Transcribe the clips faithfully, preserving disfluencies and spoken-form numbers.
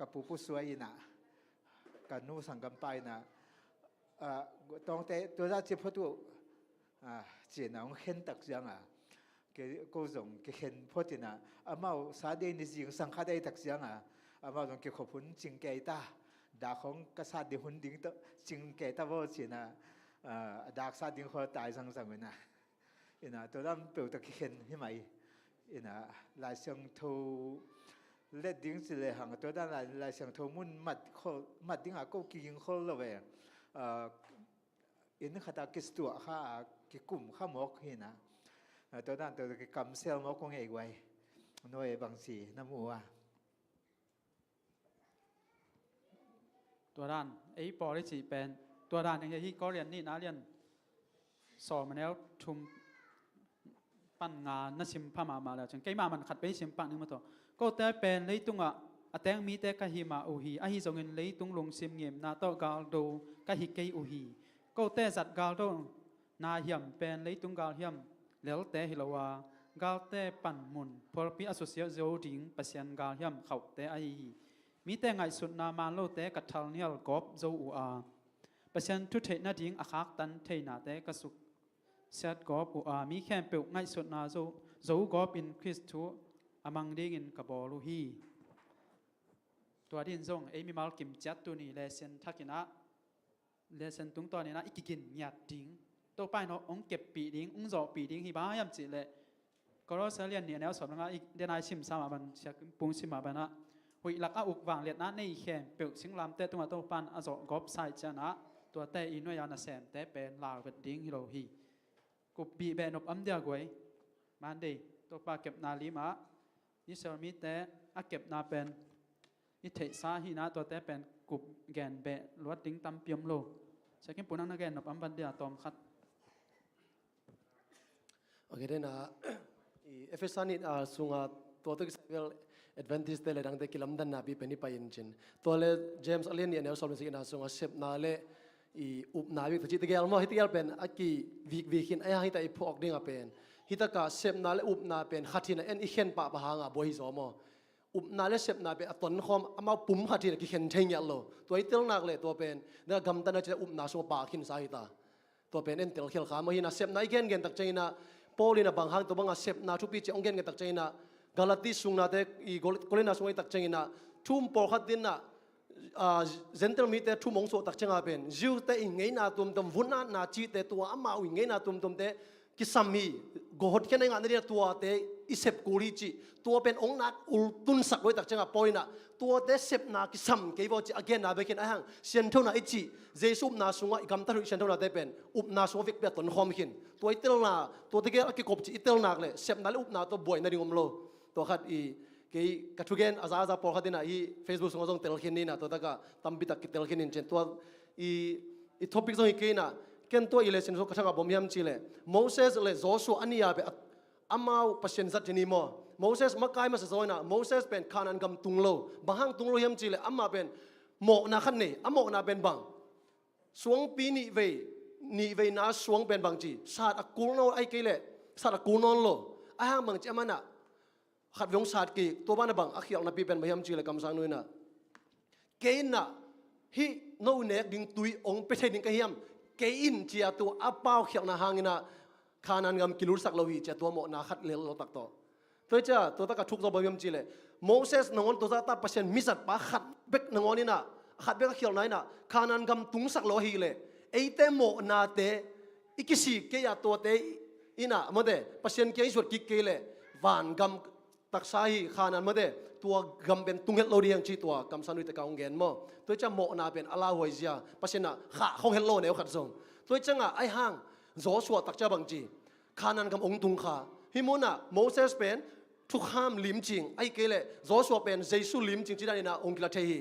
ka pupu suai inah, ka nu sanggampa inah, ah, tawngte tua zah ci phot uh, ah, ci-inah hong khen tak ciangah, ke, ko zong kikhen phot inah, amau sa dei ni zing sang khat ei tak ciangah, amau zong kikhop hun cing kei ta, dak hong ka sat ding hun ding tawh cing kei ta vaw ci-inah, ah, a dak sat ding khawl tai zangzang uh inah. Inah tua dan peuh tawh kikhen hi mai. Inah Lai Siangtho let ding ci lehang, tua dan Lai, Lai Siangtho mun mat khol, mat dingah ko kiging khol lo ve. Ah, inn khatah kisuah kha a, kikum kha mawk hi inah. Ah, tua dan tawh kikamsel mawk kong ei guai. Nuai bangci na mu uh a. Tua dan, ei pawl i cih pen, tua dan eng hi, Korin nihna lian sawm a neu thum pan nga na sim pha mahmah le cin, keimah man khat pei sim pah ning maw tawh. Kote pen leitungah a teng mite ka hi mah uh hi, ahi zongin leitung lungsim ngimna tawh galdo ka hi kei uh hi. Kote zat galdo na hiam pen leitung galhiam lelte hi lo a, galte panmun phualpi a susia zo ding Pasian galhiam khauhte ahi hi. Mite ngaihsutna man lote ka thalnial gawp zo uh a, Pasian thu theih nading a khaktan theihnate ka suksiat gawp uh a, mi khempeuh ngaihsutna zo, zo gawpin Khrist thu a mang dingin ka bawl uh hi. Tua din zong ei mimal kimciat tuni lesson thakinah, lesson tungtawn inah i kigin ngiat ding, Topa in hong keppih ding, hong zawhpih ding hi. Bang hiam cihleh Kolose lian nih a neu sawm le nga i dena i simsa mah ban, Sia Kim Pung sim mah banah, huih lak a uk vangliatna nei khempeuh singlamteh tungah Topa in a zawh gawp sa ih cianah, tuate i nuai-a nasemte pen lauvet ding hi lo hi. Kup bih beh nop am dia guai. Monday, Topa kepna limah Israel mite a kepna pen i theihsa hi inah, tuate pen kup gen beh luat ding tampi om lo. Sia Kim Pung, nang na gen nop am ban dia tawm khat. Ok, dena, i Efesa nih a sunga tua tawh kisai bel Adventist te le dangte kilamdanna pi pen i pai in cin. Tua le James a lian nih a neu sawm le sagihna sunga sepna le i upna bik ta cih tegel maw, hi tegel pen a kivikvik khin a, hita i phuak ding a pen. Hi taka sepna le upna pen khat hina en i khen pahpah hanga buai hi zaw maw. Upna le sepna pen a tonkhawm, amau pum khat hina kikhen thei ngiat lo. Tua i telnak le tua pen na gamtatna cih upna sungah pah khinsa hita. Tua pen en tel khial kha maw. Hina sepna i gengen tak cianginah Paul inah bang hang tua banga sepna thupi ci hong gengen tak cianginah Galati sungnate i Kol-, Korinth sunga i tak cianginah thum pawlkhat dinah, ah, Gentile mite thum hong suah tak cianga pen Jew te i ngeina tuamtuam, vunatna cihte tua amau i ngeina tuamtuamte kisam hi, gawhot khian a i ngahna dina tuate i sep kul hi cih, tua pen hong nak ultunsak lo i tak cianga Paul inah tuate sepna kisam kei vaw cih a genna bek khin a hang sianthona i cih, Jesu upna sungah i gamtat huih sianthonate pen upna sungah vekpi a tonkhawm khin. Tua i telna, tuate gel a kikop cih i telnak le sepna le upna tawh buaina ding om lo. Tua khat i, kei ka thugen a za a za pawlkhat inah hi Facebook sungah zong telkhin inah, tua takah tampitak kitelkhin in cin. Tua i, i topic zong hi kei inah, ken tua i lesson sungah ka thangah bawm hiam cihleh Moses le Joshua a nih a pen a, amau Pasian zat hi ni maw. Moses makai masa zaw inah Moses pen Kanaan gam tung lo. Bang hang tung lo hiam cihleh amah pen mawhna khat nei, a mawhna pen bang, suangpi nihvei, nihveina suang pen bangci sat a kul nawn, ahih kei leh sat a kul nawn lo. A hang bangci a manah khat vei hong sat kik, tua banah bang a khialhnapi pen bang hiam cihleh kamsang nu inah, kei inah hih no nek ding tui hong pia thei ding ka hiam, kei in cia tua a pau khialhna hanginah Kanaan gam kilutsak lo hi cia tua mawhna khat lel lo tak tawh. Tua hi cia tua taka thuk zaw bang hiam cihleh Moses nangawn tua zahta Pasian mizatpa khat bek nangawn inah, khat bek a khialhna inah Kanaan gam tungsak lo ahileh eite mawhnate i kisik kei a tuate inah mawte Pasian kiang i zuat kik kei leh vangam taksa hi Kanaan mawte, tua gam pen tung het lo ding hi hang ci tua kamsang nu i taka hong gen maw. Tua hi cia mawhna pen a lauhuai zia, Pasian ah khah khong het lo neu khat zong. Tua hi ciangah ahi hang Joshua tak cia bangci Kanaan gam hong tung kha. Hih munah Moses pen thukham limcing, ahih kei leh Joshua pen Jesu limcing ci dan inah hong kila thei hi.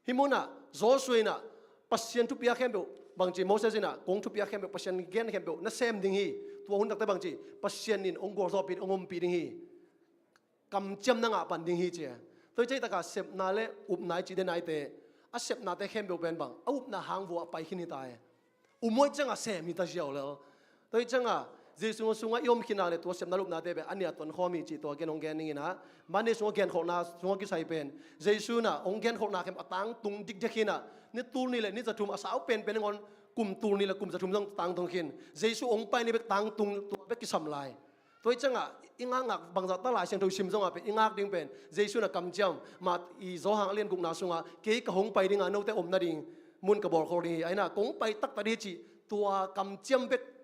Hih munah Joshua inah Pasian thupiak khempeuh bangci Moses inah kong thupiak khempeuh, Pasian gen khempeuh na sem ding hi. Tua hun takte bangci Pasian in hong gualzawhpih, hong ompih ding hi. Kamciam na ngah pan ding hi cia. Tua hi cia hi taka sepna le upna i cih den aite, a sepnate khempeuh pen bang a upna hang vua a pai khin hi ta e. Umhuai ciangah sem hi ta ziau lel. Tua hi ciangah Jesu sungah i om khin nak leh tua sepna lupnate pen a nih a tonkhawm hi cih tua ken hong gen ning in ah. Mande sungah genkholhna sungah kisai pen Jesu in ah hong genkholhna khem a tangtung dikdek hi in ah, ni tul nih leh ni za thum a sau penpen nangawn kum tul nih leh kum za thum zong tangtung khin. Jesu hong pai ni bek tangtung tua bek kisam lai. Tua hi ciangah i ngakngak bangzah ta Lai Siangtho i sim zongah pen i ngak ding pen Jesu in ah kamciam, Mat i Johan a lian gukna sungah, kei ka hong pai ding a, note om nading mun ka bawlkhol ding hi, a hi in ah kong pai taktak ding hi cih tua kamciam bek